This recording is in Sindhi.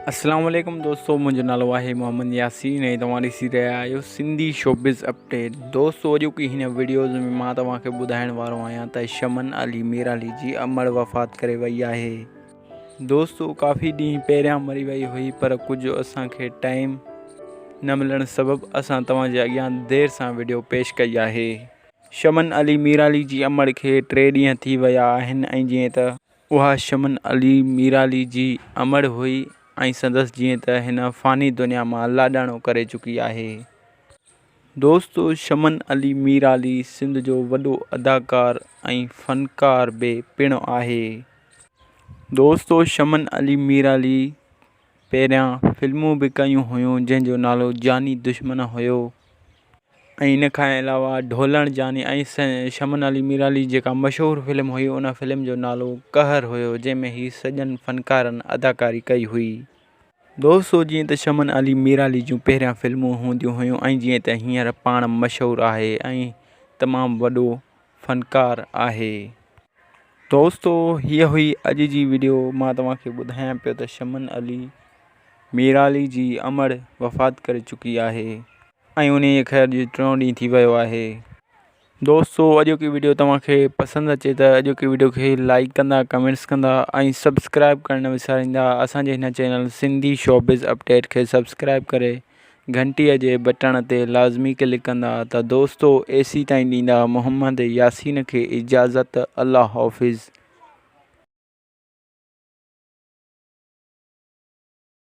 اسلام عليڪم دوستو منهنجو نالو آهي محمد ياسين ۽ توهان ڏسي رهيا آهيو سنڌي شوبز اپڊيٽ دوستو اڄوڪي هن وڊيوز ۾ مان توهان کي ٻڌائڻ وارو آهيان ته شمن علي ميرالي جي امڙ وفات ڪري وئي آهي دوستو ڪافي ڏينهن پهريان مري وئي هئي پر ڪجهه اسان کي ٽائيم نه ملڻ سبب اسان توهان جي اڳيان دير سان وڊيو پيش ڪئي آهي شمن علي ميرالي جي امڙ کي ٽي ڏينهن ٿي ويا آهن ۽ جيئن ته اها شمن علي ميرالي جي امڙ هئي ۽ سندس جيئن ته هن فاني دنيا مان لاڏاڻو ڪري چڪي آهي. دوستو شمن علي ميرالي سنڌ جو وڏو اداڪار ۽ فنڪار به پڻ آهي. دوستو شمن علي ميرالي پهريان فلمون به ڪيون هيون جنهن جو نالو جاني دشمن هيو. ۽ ان کان علاوه ڍولڻ جاني ۽ شمن علي ميرالي جيڪا مشهور فلم هئي ان فلم جو نالو قهر هيو جنهن ۾ هي سڄن فنڪارن اداڪاري ڪئي هئي. دوستو جيئن ته شمن علي ميرالي جون پهريان فلمون هونديون هيون ۽ جيئن ته هينئر پاڻ مشهور آهي ۽ تمام وڏو فنڪار آهي. دوستو هيء هئي اڄ جي وڊيو مان توهان کي ٻڌايان پيو ته شمن علي ميرالي جي امڙ وفات ڪري چڪي آهي. ۽ انهيء کي اڄ ٽيون ڏينهن ٿي ويو آهي. دوستو اڄوڪي وڊيو توهان کي پسند اچي ته اڄوڪي وڊيو کي لائيڪ ڪندا ڪمينٽس ڪندا ۽ سبسڪرائب ڪرڻ نه وساريندا اسان جي هن چينل سنڌي شوبز اپڊيٽ کي سبسڪرائب ڪري گهنٽي جي بٽڻ تي لازمي ڪلڪ ڪندا ته دوستو ايسي تائين ڏيندا محمد ياسين کي اجازت الله حافظ.